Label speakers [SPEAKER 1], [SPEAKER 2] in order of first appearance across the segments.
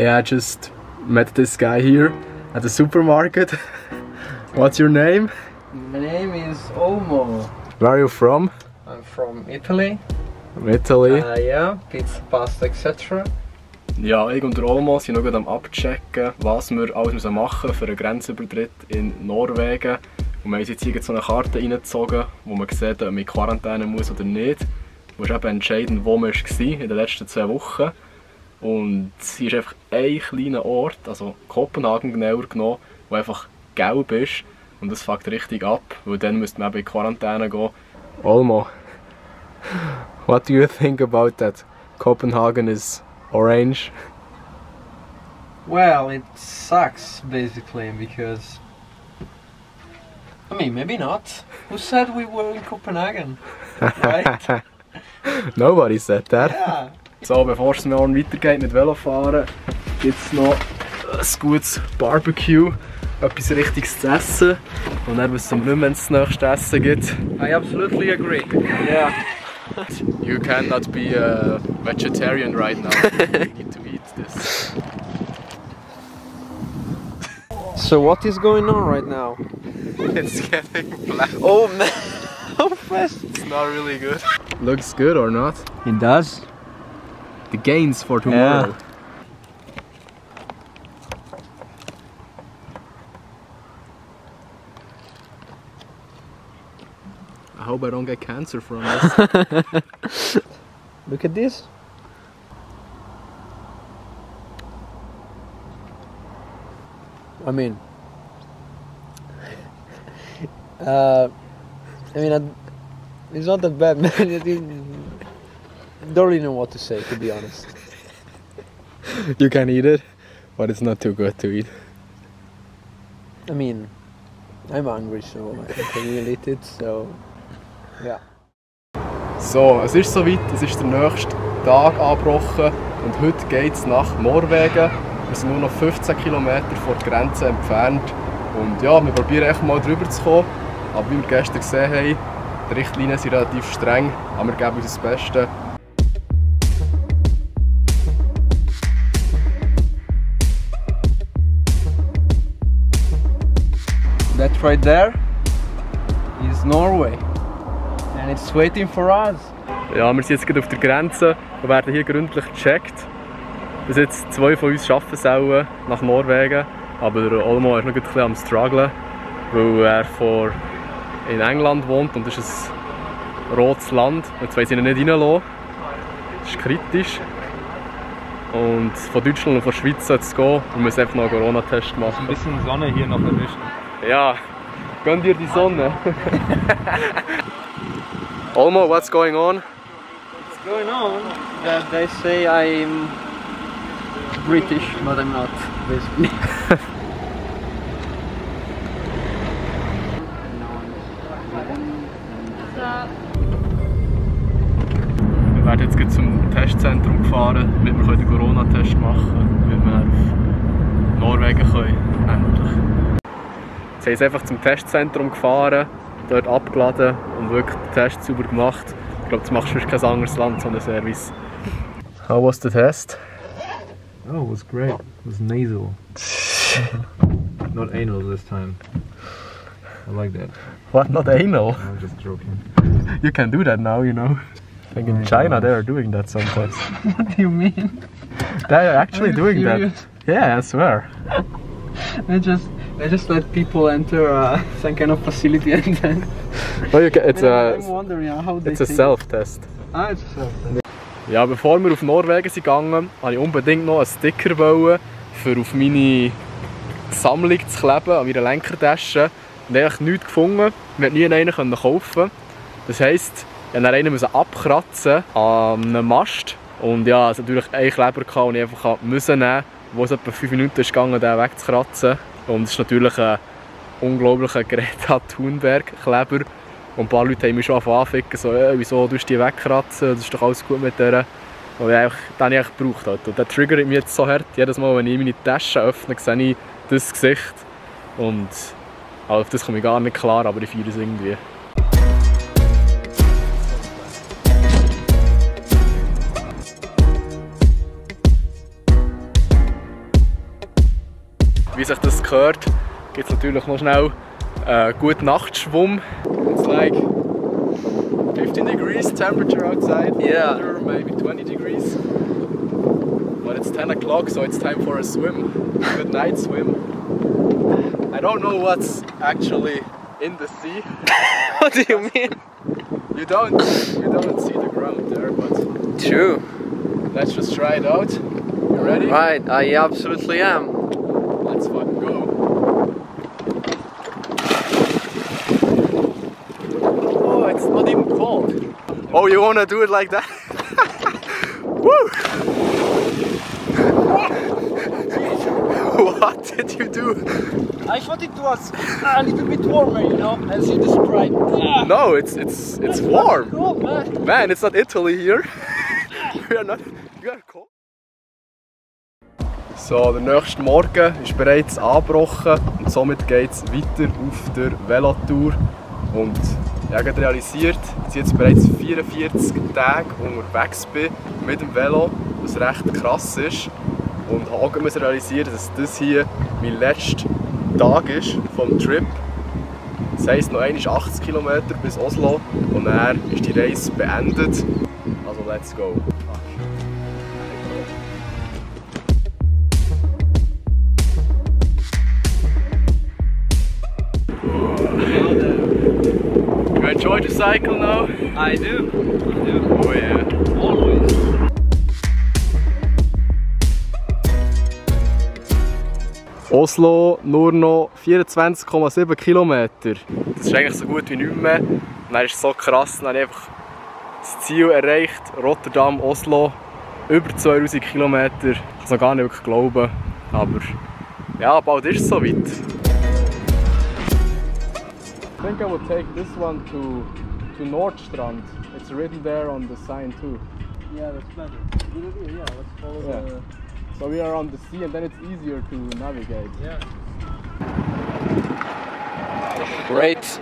[SPEAKER 1] Yeah, I just met this guy here at the supermarket. What's your name?
[SPEAKER 2] My name is Olmo.
[SPEAKER 1] Where are you from?
[SPEAKER 2] I'm from Italy.
[SPEAKER 1] From Italy?
[SPEAKER 2] Yeah, pizza, pasta, etc.
[SPEAKER 1] Ja, ich und der Olmo sind noch am abchecken, was wir alles machen müssen für einen Grenzübertritt in Norwegen. Und wir haben jetzt hier so eine Karte reingezogen, wo man sieht, ob man in Quarantäne muss oder nicht. Du musst eben entscheiden, wo man war in den letzten 2 Wochen. Und hier ist einfach ein kleiner Ort, also Kopenhagen genauer genommen, wo einfach gelb ist. Und das fuckt richtig ab, weil dann müsste man eben in Quarantäne gehen. Olmo, what do you think about that? Copenhagen is orange.
[SPEAKER 2] Well, it sucks basically because I mean maybe not. Who said we were in Copenhagen? Right?
[SPEAKER 1] Nobody said that.
[SPEAKER 2] Yeah.
[SPEAKER 1] So, bevor es morgen weitergeht mit Velofahren, gibt es noch ein gutes Barbecue, etwas Richtiges zu essen. Und dann wissen wir nicht, wenn es das nächste Essen gibt.
[SPEAKER 2] I absolutely agree.
[SPEAKER 1] Yeah. You cannot be a vegetarian right now. You need to eat this.
[SPEAKER 2] So what is going on right now?
[SPEAKER 1] It's getting black.
[SPEAKER 2] Oh man, how fast?
[SPEAKER 1] It's not really good. Looks good or not?
[SPEAKER 2] It does.
[SPEAKER 1] The gains for tomorrow.
[SPEAKER 2] Yeah.
[SPEAKER 1] I hope I don't get cancer from this.
[SPEAKER 2] Look at this. I mean, it's not that bad, man. I don't really know what to say, to be honest.
[SPEAKER 1] You can eat it, but it's not too good to eat.
[SPEAKER 2] I mean, I'm hungry, so I can really eat it, so yeah.
[SPEAKER 1] So, es ist soweit, es ist der nächste Tag angebrochen und heute geht es nach Norwegen. Wir sind nur noch 15 Kilometer von der Grenze entfernt und ja, wir probieren echt mal drüber zu kommen. Aber wie wir gestern gesehen haben, die Richtlinien sind relativ streng, aber wir geben uns das Beste.
[SPEAKER 2] That right there is Norway and it's waiting for us.
[SPEAKER 1] Ja, wir sind jetzt gerade auf der Grenze und werden hier gründlich gecheckt. Bis jetzt 2 von uns schaffen es auch nach Norwegen, aber der Olmo ist noch ein bisschen am strugglen, weil er in England wohnt und das ist ein rotes Land. Jetzt wollen sie ihn nicht reinlassen. Das ist kritisch. Und von Deutschland und von der Schweiz soll es gehen. Wir müssen einfach noch einen Corona-Test machen.
[SPEAKER 3] Ein bisschen Sonne hier noch erwischen.
[SPEAKER 1] Ja, gönn dir die Sonne. Olmo, what's going on?
[SPEAKER 2] What's going on? That they say I'm British, but I'm not, basically.
[SPEAKER 1] Wir werden jetzt gleich zum Testzentrum gefahren, damit wir den Corona-Test machen können, damit wir auf Norwegen können, endlich. Jetzt haben sie einfach zum Testzentrum gefahren, dort abgeladen und wirklich den Test sauber gemacht. Ich glaube, das machst du kein anderes Land, so einen Service. How was the test?
[SPEAKER 3] Oh, it was great. It was nasal. Not anal this time. I like that.
[SPEAKER 1] What? Not anal?
[SPEAKER 3] I'm just joking.
[SPEAKER 1] You can do that now, you know. I think in China they are doing that sometimes.
[SPEAKER 2] What do you mean?
[SPEAKER 1] They are actually
[SPEAKER 2] Are you
[SPEAKER 1] doing
[SPEAKER 2] serious?
[SPEAKER 1] that. Yeah, I swear.
[SPEAKER 2] They just let people enter some kind of facility and then.
[SPEAKER 1] Well, it's
[SPEAKER 2] I'm wondering how they
[SPEAKER 1] it's a
[SPEAKER 2] take it.
[SPEAKER 1] self-test.
[SPEAKER 2] Ah, it's a self-test.
[SPEAKER 1] Ja, bevor wir auf Norwegen sind gegangen, wollte ich unbedingt noch einen Sticker bauen, für auf meine Sammlung zu kleben, an meiner Lenkertasche. Und ich habe nichts gefunden. Wir konnten nie einen kaufen. Das heisst, ich musste einen abkratzen an einem Mast. Und ja, es hatte natürlich einen Kleber, den ich einfach nehmen musste, wo es etwa 5 Minuten ging, den wegzukratzen. Und es ist natürlich ein unglaublicher Greta Thunberg-Kleber. Und ein paar Leute haben mich schon angefickt, so, wieso tust du die wegkratzen, das ist doch alles gut mit der. Und den habe ich eigentlich gebraucht. Halt. Und der triggert mich jetzt so hart. Jedes Mal, wenn ich meine Tasche öffne, sehe ich das Gesicht. Und auf das komme ich gar nicht klar, aber ich feiere es irgendwie. gehört, gibt es natürlich noch schnell guten Nachtschwumm. It's like 15 degrees temperature outside,
[SPEAKER 2] Yeah.
[SPEAKER 1] or maybe 20 degrees. But it's 10 o'clock, so it's time for a swim. Good night swim. I don't know what's actually in the sea.
[SPEAKER 2] What do you mean?
[SPEAKER 1] You don't see the ground there, but
[SPEAKER 2] True.
[SPEAKER 1] let's just try it out. You ready?
[SPEAKER 2] Right, I absolutely am.
[SPEAKER 1] Let's fucking go. Oh, it's not even cold. Oh, you wanna do it like that? Woo! What did you do?
[SPEAKER 4] I thought it was a little bit warmer, you know, as you described.
[SPEAKER 1] No, it's warm.
[SPEAKER 4] Cold, man.
[SPEAKER 1] Man, it's not Italy here. We are cold. So, der nächste Morgen ist bereits angebrochen und somit geht es weiter auf der Velotour. Und ich habe realisiert, dass ich jetzt bereits 44 Tage unterwegs bin mit dem Velo, was recht krass ist. Und habe auch realisiert, dass das hier mein letzter Tag ist vom Trip. Das heisst, noch einmal 80 km bis Oslo und dann ist die Reise beendet. Also, let's go. You enjoy the cycle now?
[SPEAKER 2] I do.
[SPEAKER 1] Oh yeah.
[SPEAKER 2] Always.
[SPEAKER 1] Oslo nur noch 24,7 Kilometer. Das ist eigentlich so gut wie nichts mehr. Und dann ist es so krass, dann habe ich einfach das Ziel erreicht, Rotterdam, Oslo, über 2000 Kilometer. Ich kann es noch gar nicht wirklich glauben, aber ja, bald ist es soweit. I think I would take this one to Nordstrand. It's written there on the sign too.
[SPEAKER 4] Yeah, that's better. Good idea, yeah, let's follow
[SPEAKER 1] Yeah. So we are on the sea and then it's easier to navigate.
[SPEAKER 4] Yeah.
[SPEAKER 2] Great.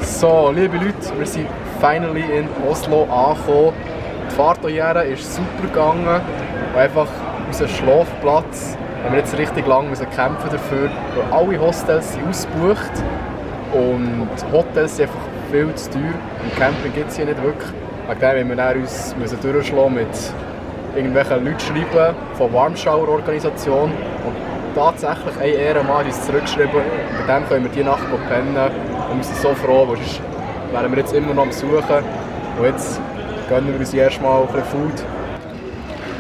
[SPEAKER 1] So, liebe Leute, wir sind finally in Oslo angekommen. Die Fahrt hierher ist super gegangen. Und einfach unser Schlafplatz haben wir jetzt richtig lange kämpfen dafür, weil alle Hostels sind ausgebucht. Und Hotels sind einfach viel zu teuer. Im Camping gibt es hier nicht wirklich. Wegen dem müssen wir uns durchschlagen mit irgendwelchen Leuten schreiben von Warmschauer-Organisation. Und tatsächlich ein Ehrenmann hat uns zurückgeschrieben. Mit dem können wir diese Nacht pennen. Und wir sind so froh, weil sonst wären wir jetzt immer noch am Suchen. Und jetzt gönnen wir uns erstmal ein bisschen Food.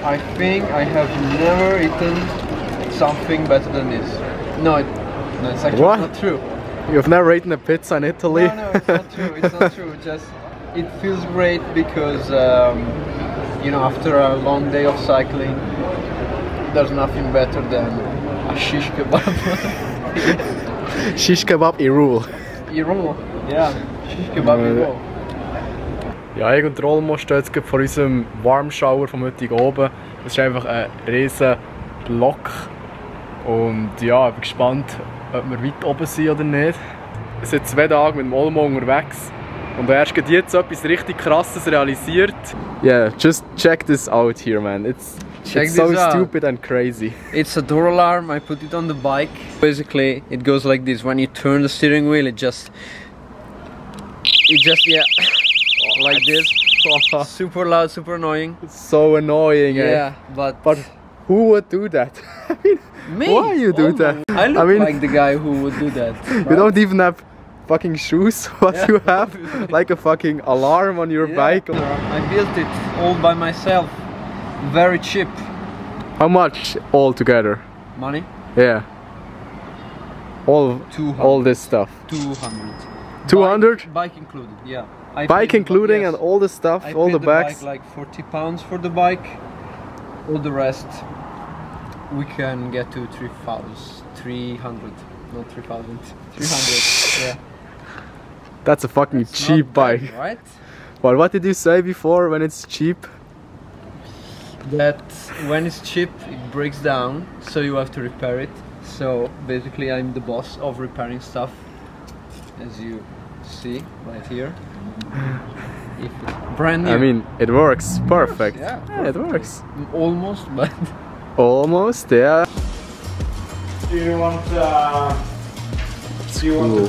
[SPEAKER 2] I think I have never eaten something better than this. No, it's actually
[SPEAKER 1] What?
[SPEAKER 2] not true.
[SPEAKER 1] You've never eaten a pizza in Italy?
[SPEAKER 2] No, it's not true. It's not true. It feels great because you know, after a long day of cycling, there's nothing better than a shish kebab.
[SPEAKER 1] Shish kebab in Rule.
[SPEAKER 2] Irol. Yeah, shish kebab Irol.
[SPEAKER 1] Ja, ich und Rolmo stehen jetzt vor unserem Warmschauer vom heutigen oben. Das ist einfach ein riesen Block. Und ja, ich bin gespannt, ob wir weit oben sind oder nicht. Wir sind 2 Tage mit dem Olmo unterwegs. Und erst jetzt etwas richtig Krasses realisiert. Yeah, just check this out here, man. It's so stupid and crazy.
[SPEAKER 2] It's a door alarm. I put it on the bike. Basically, it goes like this. When you turn the steering wheel, it just yeah, like this. Super loud, super annoying.
[SPEAKER 1] It's so annoying.
[SPEAKER 2] Yeah,
[SPEAKER 1] But who would do that? I mean,
[SPEAKER 2] me.
[SPEAKER 1] why you do that?
[SPEAKER 2] I look
[SPEAKER 1] I mean,
[SPEAKER 2] like the guy who would do that.
[SPEAKER 1] you don't even have fucking shoes. What
[SPEAKER 2] Yeah.
[SPEAKER 1] you have? Like a fucking alarm on your bike.
[SPEAKER 2] I built it all by myself. Very cheap.
[SPEAKER 1] How much all together?
[SPEAKER 2] Money?
[SPEAKER 1] Yeah. All
[SPEAKER 2] 200.
[SPEAKER 1] all this stuff.
[SPEAKER 2] 200.
[SPEAKER 1] 200?
[SPEAKER 2] Bike included, yeah. I
[SPEAKER 1] Bike
[SPEAKER 2] paid-
[SPEAKER 1] including
[SPEAKER 2] yes.
[SPEAKER 1] and all the stuff,
[SPEAKER 2] I
[SPEAKER 1] all
[SPEAKER 2] paid
[SPEAKER 1] the
[SPEAKER 2] the
[SPEAKER 1] bags.
[SPEAKER 2] bike like £40 for the bike. All the rest we can get to 300. Not 3,000. 300. Yeah.
[SPEAKER 1] That's a fucking
[SPEAKER 2] It's
[SPEAKER 1] cheap
[SPEAKER 2] not bad,
[SPEAKER 1] bike.
[SPEAKER 2] right?
[SPEAKER 1] Well, what did you say before when it's cheap?
[SPEAKER 2] That when it's cheap, it breaks down, so you have to repair it. So basically, I'm the boss of repairing stuff, as you see right here. If it's brand new.
[SPEAKER 1] I mean, it works perfect.
[SPEAKER 2] yeah,
[SPEAKER 1] it works.
[SPEAKER 2] Almost, but
[SPEAKER 1] Almost, yeah.
[SPEAKER 4] Do you want a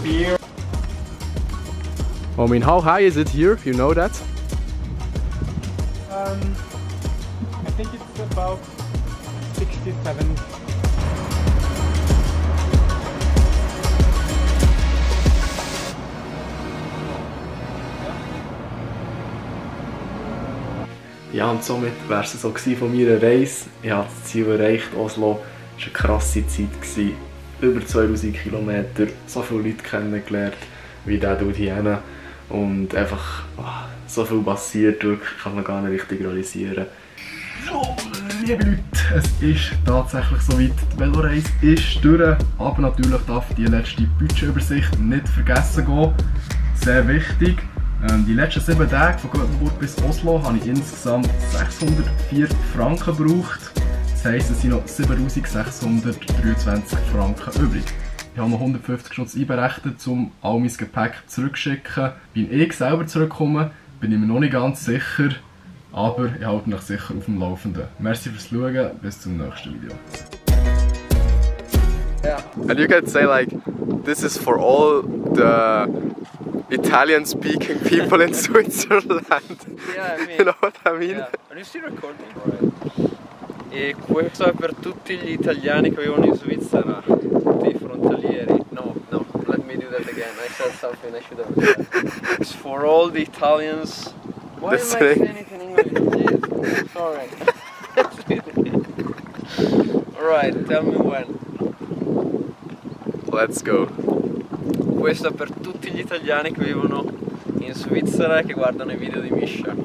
[SPEAKER 4] beer?
[SPEAKER 1] I mean, how high is it here? You know that?
[SPEAKER 4] I think it's about 67.
[SPEAKER 1] Ja, und somit wäre es so von meiner Reise. Ich habe das Ziel erreicht, Oslo. Es war eine krasse Zeit. Über 2000 Kilometer, so viele Leute kennengelernt, wie der dort hier. Und einfach so viel passiert, wirklich, kann man gar nicht richtig realisieren. So, liebe Leute, es ist tatsächlich soweit. Die Veloreise ist durch, aber natürlich darf die letzte Budgetübersicht nicht vergessen gehen. Sehr wichtig. Die letzten 7 Tage von Göteborg bis Oslo habe ich insgesamt 604 Franken gebraucht. Das heisst, es sind noch 7623 Franken übrig. Ich habe noch 150 Schutz einberechnet, um all mein Gepäck zurückzuschicken. Bin ich selber zurückgekommen, bin ich mir noch nicht ganz sicher, aber ich halte mich sicher auf dem Laufenden. Merci fürs Schauen, bis zum nächsten Video.
[SPEAKER 2] Yeah.
[SPEAKER 1] And you can say like, this is for all the Italian-speaking people in Switzerland.
[SPEAKER 2] Yeah, I mean,
[SPEAKER 1] You know what I mean?
[SPEAKER 2] yeah. Are you still recording? Right. E questo è per tutti gli italiani che vivono in Svizzera, tutti i frontalieri. No, let me do that again. I said something I should have said. It's for all the Italians. Why am I saying it in English? Jeez, sorry. Alright, tell me when.
[SPEAKER 1] Let's go.
[SPEAKER 2] Questo è per tutti gli italiani che vivono in Svizzera e che guardano i video di Misha.